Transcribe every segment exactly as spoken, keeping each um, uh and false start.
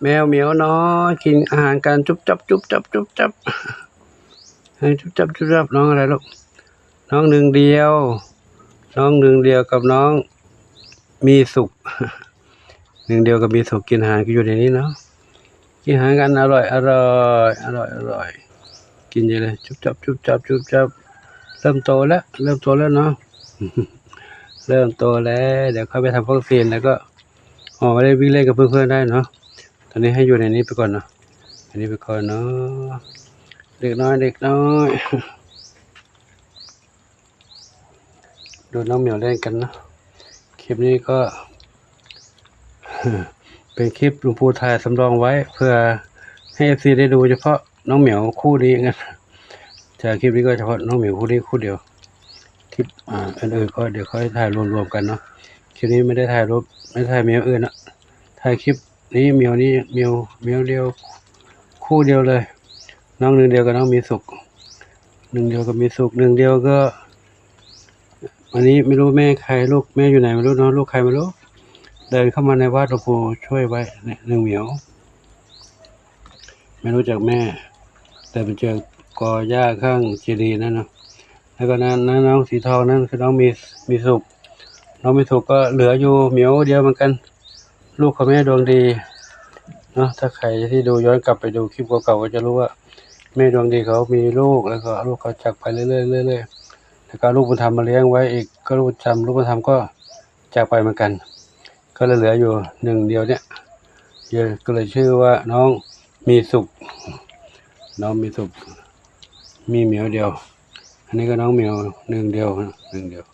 แมวเหมียวน้อยกินอาหารกันจุ๊บจับจุ๊บจับจุ๊บจับ ให้จุ๊บจับจุ๊บจับ น้องอะไรลูก น้องหนึ่งเดียว น้องหนึ่งเดียวกับน้องมีสุข หนึ่งเดียวกับมีสุขกินอาหารก็อยู่ในนี้เนาะ กินอาหารกันอร่อยอร่อยอร่อยอร่อย กินเยอะเลยจุ๊บจับจุ๊บจับจุ๊บจับ เริ่มโตแล้ว เริ่มโตแล้วเนาะ เริ่มโตแล้ว เดี๋ยวค่อยไปทำวัคซีนแล้วก็ออกมาได้วิ่งเล่นกับเพื่อนๆได้เนาะ ตอนนี้ให้อยู่ในนี้ไปก่อนเนาะ อันนี้ไปก่อนเนาะ เด็กน้อยเด็กน้อย ดูน้องเหมียวเล่นกันเนาะ คลิปนี้ก็ เป็นคลิปหลวงปู่ถ่ายสำรองไว้ เพื่อให้เอฟซีได้ดูเฉพาะน้องเหมียวคู่นี้กัน จากคลิปนี้ก็เฉพาะน้องเหมียวคู่นี้คู่เดียว คลิปอ่าอื่นๆก็เดี๋ยวค่อยถ่ายรวมๆกันเนาะ คลิปนี้ไม่ได้ถ่ายรูปไม่ได้ถ่ายเหมียวอื่นนะ ถ่ายคลิปนี้เหมียวนี้เหมียวเหมียวเดียว คู่เดียวเลย น้องหนึ่งเดียวกับน้องมีสุข หนึ่งเดียวกับมีสุข หนึ่งเดียวก็ วันนี้ไม่รู้แม่ใครลูกแม่อยู่ไหนไม่รู้เนาะ ลูกใครไม่รู้ เดินเข้ามาในวัดหลวงปู่ช่วยไว้เนี่ยหนึ่งเหมียว ไม่รู้จักแม่ แต่ไปเจอกอหญ้าข้างเจดีย์นั่นเนาะ แล้วก็นั้นนั้นน้องสีทองนั่นคือน้องมีมีสุข น้องมีสุขก็เหลืออยู่เหมียวเดียวเหมือนกัน ลูกของแม่ดวงดีเนาะ ถ้าใครที่ดูย้อนกลับไปดูคลิปเก่าๆก็จะรู้ว่า แม่ดวงดีเขามีลูก แล้วก็ลูกเขาจากไปเรื่อยๆเรื่อยๆแล้วก็ลูกบุญธรรมมาเลี้ยงไว้อีก ก็ลูกบุญธรรม ลูกบุญธรรมก็จากไปเหมือนกัน ก็เลยเหลืออยู่หนึ่งเดียวเนี่ย เยอะ ก็เลยชื่อว่าน้องมีสุข น้องมีสุข มีเหมียวเดียว อันนี้ก็น้องเหมียวหนึ่งเดียวนะ หนึ่งเดียว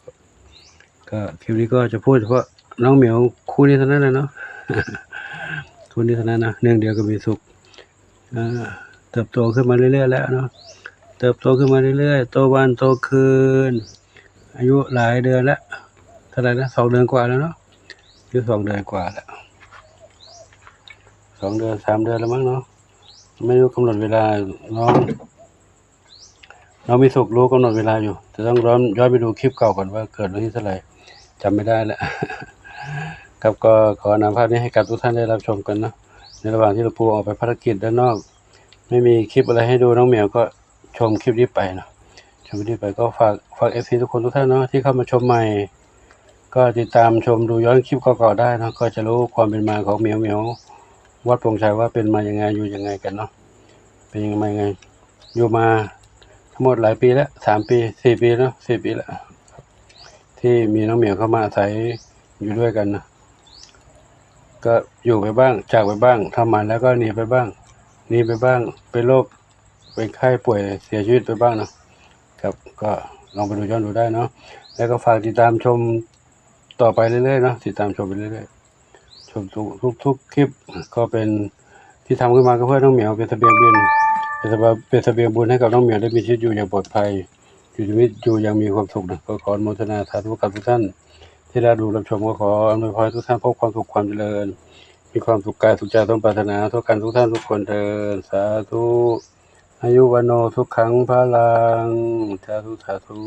ก็คลิปนี้ก็จะพูดเฉพาะน้องเหมียวคู่นี้เท่านั้นแหละเนาะ คู่นี้เท่านั้นนะ หนึ่งเดียวกับมีสุข อ่า เติบโตขึ้นมาเรื่อยๆแล้วเนาะ เติบโตขึ้นมาเรื่อยๆ โตวันโตคืน อายุหลายเดือนแล้ว เท่าไหร่นะ สองเดือนกว่าแล้วเนาะ อายุสองเดือนกว่าแล้ว สองเดือน สามเดือนแล้วมั้งเนาะ ไม่รู้กำหนดเวลา น้อง น้องมีสุขรู้กำหนดเวลาอยู่ แต่ต้องย้อน ย้อนไปดูคลิปเก่าก่อนว่าเกิดวันที่เท่าไหร่ จำไม่ได้แล้ว ครับ ก็ขอนำภาพนี้ให้กับทุกท่านได้รับชมกันเนาะ ในระหว่างที่หลวงปู่ออกไปภารกิจด้านนอก ไม่มีคลิปอะไรให้ดู น้องเหมียวก็ชมคลิปนี้ไปเนาะ ชมคลิปนี้ไปก็ฝาก ฝากเอฟซีทุกคนทุกท่านเนาะ ที่เข้ามาชมใหม่ ก็ติดตามชมดูย้อนคลิปเก่าๆได้เนาะ ก็จะรู้ความเป็นมาของเหมียวเหมียว วัดโป่งชัยว่าเป็นมายังไง อยู่ยังไงกันเนาะ เป็นยังไงมายังไง อยู่มาทั้งหมดหลายปีแล้ว สามปี สี่ปีเนาะ สี่ปีแล้ว ที่มีน้องเหมียวเข้ามาอาศัยอยู่ด้วยกันนะ ก็อยู่ไปบ้าง จากไปบ้าง ทำหมันแล้วก็หนีไปบ้าง หนีไปบ้าง เป็นโรค เป็นไข้ป่วยเสียชีวิตไปบ้างเนาะ ครับ ก็ลองไปดูย้อนดูได้เนาะ แล้วก็ฝากติดตามชมต่อไปเรื่อยๆเนาะ ติดตามชมไปเรื่อยๆ ชมทุก ทุก ทุกคลิป ก็เป็นที่ทำขึ้นมาก็เพื่อน้องเหมียว เป็นเสบียงบุญ เป็นเสบียง เป็นเสบียงบุญให้กับน้องเหมียวได้มีชีวิตอยู่อย่างปลอดภัย อยู่ชีวิตอยู่อย่างมีความสุขนะ ก็ขออนุโมทนาสาธุกับทุกท่าน ที่ได้ดูรับชม ก็ขออำนวยพรให้ทุกท่านพบความสุขความเจริญ มีความสุขกายสุขใจสมปรารถนาทั่วกันทุกท่านทุกคนเทอญ สาธุ อายุวัณโณสุขังพลัง สาธุ สาธุ